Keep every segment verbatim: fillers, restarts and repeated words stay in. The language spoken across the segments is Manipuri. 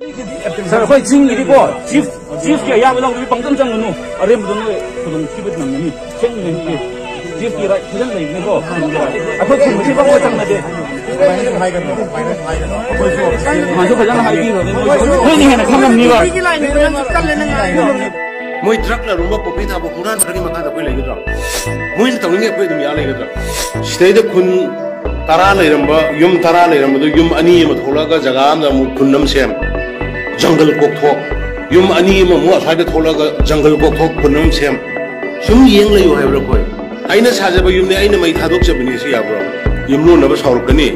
ꯁꯥꯔ, ꯑꯩꯈꯣꯏ ꯆꯤꯡꯒꯤꯗꯤꯀꯣ, ꯆꯤꯐ, ꯆꯤꯐꯀꯤ ꯑꯌꯥꯕ ꯂꯧꯗꯕꯤ ꯄꯪꯆꯪ ꯆꯪꯒꯅꯨ꯫ ꯑꯔꯦꯝꯕꯗ ꯅꯣꯏ ꯈꯨꯗꯣꯡꯊꯤꯕ ꯅꯪꯒꯅꯤ꯫ ꯁꯦꯡꯅ ꯍꯥꯏꯕꯤꯒꯦ꯫ ꯆꯤꯐꯀꯤ ꯔꯥꯏꯠ ꯐꯖꯅ ꯂꯩꯕꯅꯤꯀꯣ꯫ ꯑꯩꯈꯣꯏ ꯈꯨꯟꯒꯤ ꯊꯕꯛ ꯑꯃ ꯆꯪꯅꯗꯦ꯫ ꯑꯗꯨꯃꯥꯏꯅꯁꯨ ꯐꯖꯅ ꯍꯥꯏꯕꯤꯈ꯭ꯔꯕꯅꯤ ꯃꯣꯏꯁꯨ꯫ ꯅꯣꯏꯅ ꯍꯦꯟꯅ ꯈꯪꯉꯝꯅꯤꯕ꯫ ꯃꯣꯏ ꯗ꯭ꯔꯒꯅ ꯂꯨꯝꯕ ꯄꯣꯄꯤ ꯊꯥꯕ ꯍꯨꯔꯥꯟꯕꯒꯤ ꯃꯈꯥꯗ ꯑꯩꯈꯣꯏ ꯂꯩꯒꯗ꯭ꯔꯣ? ꯃꯣꯏꯅ ꯇꯧꯅꯤꯡꯉꯦ ꯑꯩꯈꯣꯏ ꯑꯗꯨꯝ ꯌꯥ ꯂꯩꯒꯗ꯭ꯔꯣ? ꯁꯤꯗꯩꯗ ꯈꯨꯟ ꯇꯔꯥ ꯂꯩꯔꯝꯕ, ꯌꯨꯝ ꯇꯔꯥ ꯂꯩꯔꯝꯕꯗꯨ ꯌꯨꯝ ꯑꯅꯤ ꯑꯃ ꯊꯣꯛꯂꯛꯑꯒ ꯖꯒꯥ ꯑꯃꯗ ꯑꯃꯨꯛ ꯈꯨꯟ ꯑꯃ ꯁꯦꯝ, ꯖꯪꯒꯜ ꯀꯣꯛꯊꯣꯛ, ꯌꯨꯝ ꯑꯅꯤ ꯑꯃꯃꯨꯛ ꯑꯁ꯭ꯋꯥꯏꯗ ꯊꯣꯛꯂꯛꯑꯒ ꯖꯪꯒꯜ ꯀꯣꯛꯊꯣꯛ, ꯈꯨꯟ ꯑꯃ ꯁꯦꯝ꯫ ꯁꯨꯝ ꯌꯦꯡ ꯂꯩꯌꯨ ꯍꯥꯏꯕ꯭ꯔꯥ ꯑꯩꯈꯣꯏ? ꯑꯩꯅ ꯁꯥꯖꯕ ꯌꯨꯝꯅꯦ, ꯑꯩꯅ ꯃꯩ ꯊꯥꯗꯣꯛꯆꯕꯅꯤ, ꯁꯤ ꯌꯥꯕ꯭ꯔꯣ? ꯌꯨꯝꯂꯣꯟꯅꯕ ꯁꯥꯎꯔꯛꯀꯅꯤ,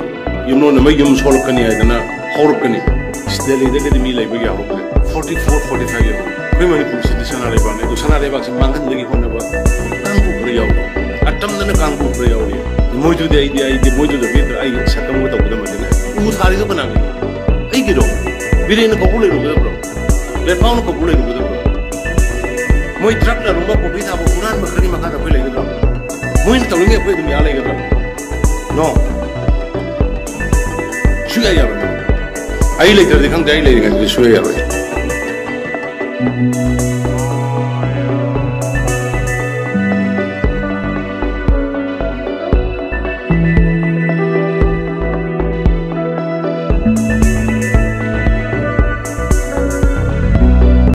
ꯌꯨꯝꯂꯣꯟꯅꯕ ꯌꯨꯝ ꯁꯣꯛꯂꯛꯀꯅꯤ ꯍꯥꯏꯗꯅ ꯍꯧꯔꯛꯀꯅꯤ꯫ ꯗꯦꯜꯂꯤꯗꯒꯗꯤ ꯃꯤ ꯂꯩꯕ ꯌꯥꯍꯧꯗ꯭ꯔꯦ꯫ ꯐꯣꯔꯇꯤ ꯐꯣꯔ, ꯐꯣꯔꯇꯤ ꯐꯥꯏꯚ ꯌꯧꯔꯦ꯫ ꯑꯩꯈꯣꯏ ꯃꯅꯤꯄꯨꯔꯁꯤꯗꯤ ꯁꯅꯥ ꯂꯩꯕꯥꯛꯅꯤ꯫ ꯑꯗꯣ ꯁꯅꯥ ꯂꯩꯕꯥꯛꯁꯤ ꯃꯥꯡꯍꯟꯕꯒꯤ ꯍꯣꯠꯅꯕ ꯀꯥꯡꯕꯨ ꯈꯔ ꯌꯥꯎꯔꯤ꯫ ꯑꯇꯝꯅꯅ ꯀꯥꯡꯕꯨ ꯈꯔ ꯌꯥꯎꯔꯤ꯫ ꯃꯣꯏꯗꯨꯗꯤ ꯑꯩꯗꯤ, ꯑꯩꯗꯤ ꯃꯣꯏꯗꯨꯗ ꯃꯤꯗꯨ ꯑꯩ ꯁꯛꯀꯝꯒ ꯇꯧꯒꯗꯕ ꯅꯠꯇꯦꯅꯦ꯫ ꯎ ꯊꯥꯔꯤꯗꯣ ꯀꯅꯥꯒꯤꯅꯣ? ꯑꯩꯒꯤꯔꯣ? ꯕꯤꯔꯦꯟꯅ ꯀꯧꯕ ꯂꯩꯔꯨꯒꯗꯕ꯭ꯔꯣ? ꯂꯦꯐꯥꯎꯅ ꯀꯧꯕ ꯂꯩꯔꯨꯒꯗꯕ꯭ꯔꯣ? ꯃꯣꯏ ꯗ꯭ꯔꯒꯅ ꯂꯨꯝꯕ ꯄꯣꯄꯤ ꯊꯥꯕ ꯍꯨꯔꯥꯟꯕ ꯈꯔꯒꯤ ꯃꯈꯥꯗ ꯑꯩꯈꯣꯏ ꯂꯩꯒꯗ꯭ꯔꯣ? ꯃꯣꯏꯅ ꯇꯧꯅꯤꯡꯉꯦ ꯑꯩꯈꯣꯏ ꯑꯗꯨꯝ ꯌꯥ ꯂꯩꯒꯗ꯭ꯔꯣ? ꯅꯣ꯫ ꯁꯨꯌꯥ ꯌꯥꯔꯣꯏ꯫ ꯑꯩ ꯂꯩꯇ꯭ꯔꯗꯤ ꯈꯪꯗꯦ, ꯑꯩ ꯂꯩꯔꯤꯉꯩꯗꯗꯤ ꯁꯨꯌꯥ ꯌꯥꯔꯣꯏ꯫